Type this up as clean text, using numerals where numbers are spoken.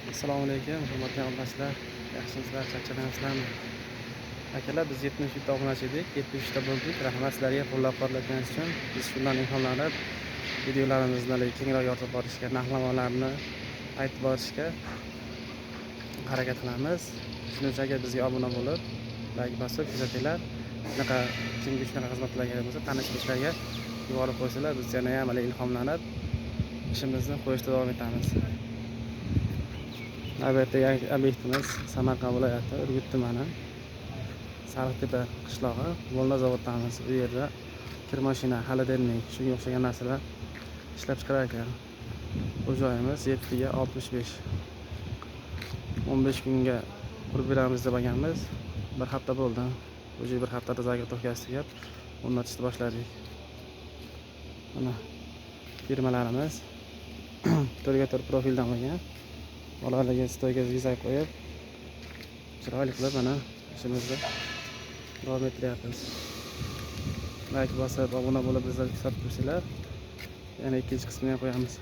Assalomu alaykum, hurmatli obunachilar. Yaxshimisizlar, charchamayapsizlarmi? Akalar, biz 73 ta obunachi edik, 73 ta bo'ldik. Rahmat sizlarga qo'llab-quvvatlaganingiz uchun. Biz shundan ilhomlanib, videolarimizni haligi kengroq yoritib borishga, narx-navolarni aytib borishga harakat qilamiz. Shuning uchun agar bizga obuna bo'lib, layk bosib kuzatinglar. Shunaqa kimga shunaqa xizmatlar kerak bo'lsa, tanish bilishlarga yuborib qo'ysalar, biz yana ham haligi ilhomlanib, ishimizni qo'yishda davom etamiz. Navbatdagi obyektimiz Samarqand viloyati, Urgut tumani, Sariqtepa qishlog'i, Volna zavoddamiz. U yerda kir mashina, холодильник, shunga o'xshagan narsalar ishlab chiqarar ekan. Bu joyimiz 7 ga 65. 15 kunga qurib beramiz deb olganmiz. Bir hafta bo'ldi. Уже bir haftada заготовка si tugab, o'rnatishni boshladik. Mana firmalarimiz 4 ga 4 profildan bo'lgan. Bolalarga стойка bezak qo'yib, chiroyli qilib mana ishimizni davom ettiryapmiz. Layk bosib, obuna bo'lib bizlarni kuzatib tursanglar, yana ikkinchi qismini ham qo'yamiz.